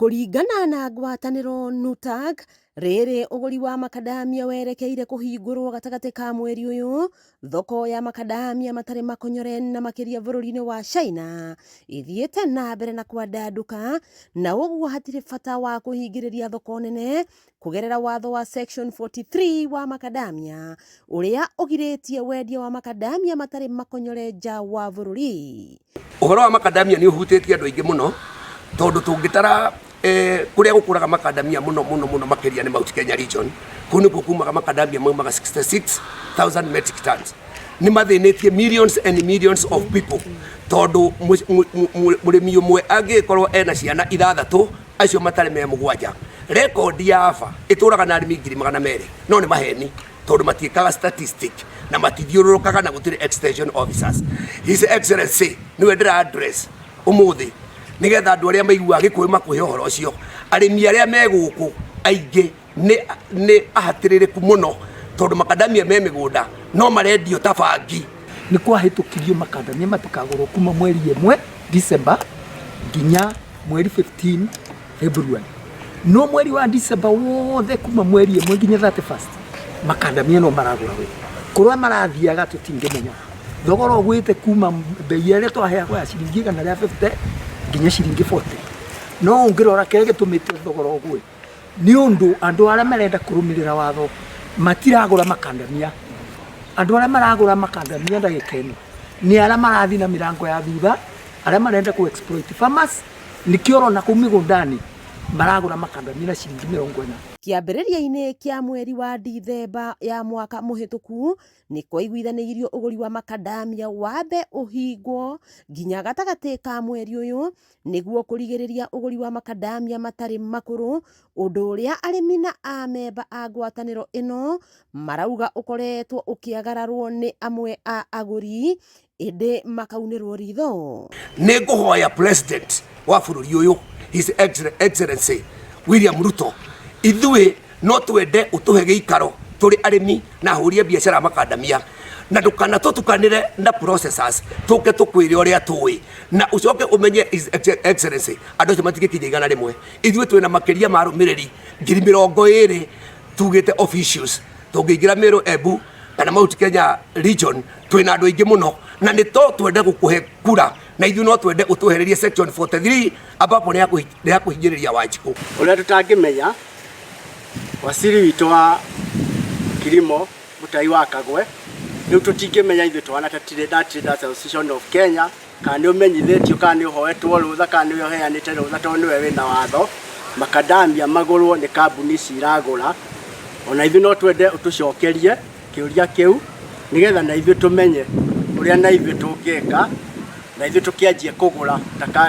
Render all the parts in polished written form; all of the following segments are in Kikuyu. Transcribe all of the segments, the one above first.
Kũringana na ngwatanĩro NUTAG, rĩrĩ ũgũri wa makadamia werekeire kũhingũrwo gatagatĩ ka mweri ũyũ, thoko ya makadamia matarĩ makonyore na makĩria bũrũri-inĩ wa China ĩthiĩte na mbere na kwandandũka na ũguo hatirĩ bata wa kũhingĩrĩria thoko nene kũgerera watho wa Section 43 wa Macadamia ũrĩa ũgirĩtie wendia wa macadamia matarĩ makonyore nja wa bũrũri. Ũhoro wa macadamia nĩ ũhutĩtie andũ aingĩ mũno tondũ tũngĩtara eh, kũrĩa gũkũraga macadamia mũno mũno mũno makĩria nĩ Mount Kenya region. Kũu nĩkuo kumaga macadamia maumaga 66,000 metric tons. Nĩ mathĩnĩtie millions and millions of people tondũ mũrĩmi ũmwe angĩgĩkorwo ena ciana ithathatũ acio matarĩ me mũgwanja rekondi ya aba ĩtũraga na arĩmi 200,000 no nĩ maheni tondũ matiĩkaga statistic na matithiũrũrũkaga na gũtirĩ extension officers. His Excellency nĩwe ndĩra address ũmũthĩ nĩgetha andũ arĩa maiguaga gĩkũyũ makũhe ũhoro ũcio. Arĩmi arĩa me gũkũ aingĩ nĩ nĩ ahatĩrĩrĩku mũno tondũ makadamia me mĩgũnda no marendio ta bangi. Nĩ kwahĩtũkirio makadamia matikagũrwo kuma mweri 1 December nginya mweri 15 February. No mweri wa December wothe kuma mweri 1 nginya 31st makadamia no maragũra we. Kũrĩa marathiaga tũtingĩmenya. Thogora ũgwĩte kuma mbei ĩrĩa twaheagwo ya ciringi 150 nginya ciringi 40. No ũngĩrora kĩrĩa gĩtũmĩte thogora ũgwe nĩ ũndũ andũ arĩa marenda kũrũmĩrĩra watho matiragũra makandamia. Andũ arĩa maragũra makandamia ndagĩka ĩno nĩ arĩa marathiĩ na mĩrango ya thutha, arĩa marenda kũ exploit farmers, nĩkĩo ũrona kũu mĩgũnda-inĩ maragũra makandamia na ciringi 40. Kĩambĩrĩria-inĩ kĩa mweri wa Dithemba ya mwaka mũhĩtũku, nĩ kwaiguithanĩirio ũgũri wa makandamia wambe ũhingwo nginya gatagatĩ ka mweri ũyũ nĩguo kũrigĩrĩria ũgũri wa makandamia matarĩ makũrũ, ũndũ ũrĩa arĩmi na amemba a ngwatanĩro ĩno marauga ũkoretwo ũkĩagararwo nĩ amwe a agũri ĩndĩ makaunĩrwo ritho. Nĩ ngũhoya president wa bũrũri ũyũ His Excellency William Ruto, ithuĩ no twende ũtũhe gĩikaro tũrĩ arĩmi na ahũri a biacara a makandamia, na ndũkanatũtukanĩre na processors, tũke tũkwĩre ũrĩa tũĩ, na ũcoke ũmenye His Excellency andũ acio matingĩkinya 100. Ithuĩ twĩna makĩria ma arũmĩrĩri 20,000 tugĩte officials, tũngĩingĩra Meru, Embu kana Mount Kenya region twĩna andũ aingĩ mũno, na nĩ to twende gũkũhe kura, na ithuĩ no twende ũtwehererie section 43 ambapo nĩ ya kũhinyĩrĩria Wanjikũ. Ũrĩa tũtangĩmenya waziri witũ wa kilimo Mutahi wa Kagwe, rĩu tũtingĩmenya ithuĩ twana ta Trade Association of Kenya kana nĩ ũmenyithĩtio kana nĩ ũhoetwo rũtha kana nĩ ũheanĩte rũtha tondũ nĩwe wĩna watho makadamia magũrwo nĩ kambuni ici iragũra. Ona ithuĩ no twende ũtũcokerie kĩũria kĩu nĩgetha na ithuĩ tũmenye ũrĩa na ithuĩ tũngĩka na ithuĩ tũkĩanjie kũgũra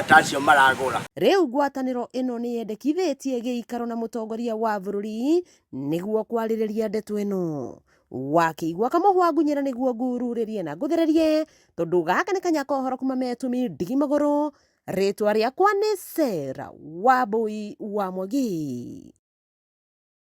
ta acio maragũra. Rĩu ngwatanĩro ĩno nĩ yendekithĩtie gĩikaro na mũtongoria wa bũrũri nĩguo kwarĩrĩria ndeto ĩno. Wakĩigua kamũhwa ngunyĩra nĩguo ngururĩrie na ngũthererie tondũ gaka nĩ kanya ka ũhoro kuma metũmi ndigi magũrũ. Rĩtwa rĩakwa nĩ Sarah Wambui wa Mwangi.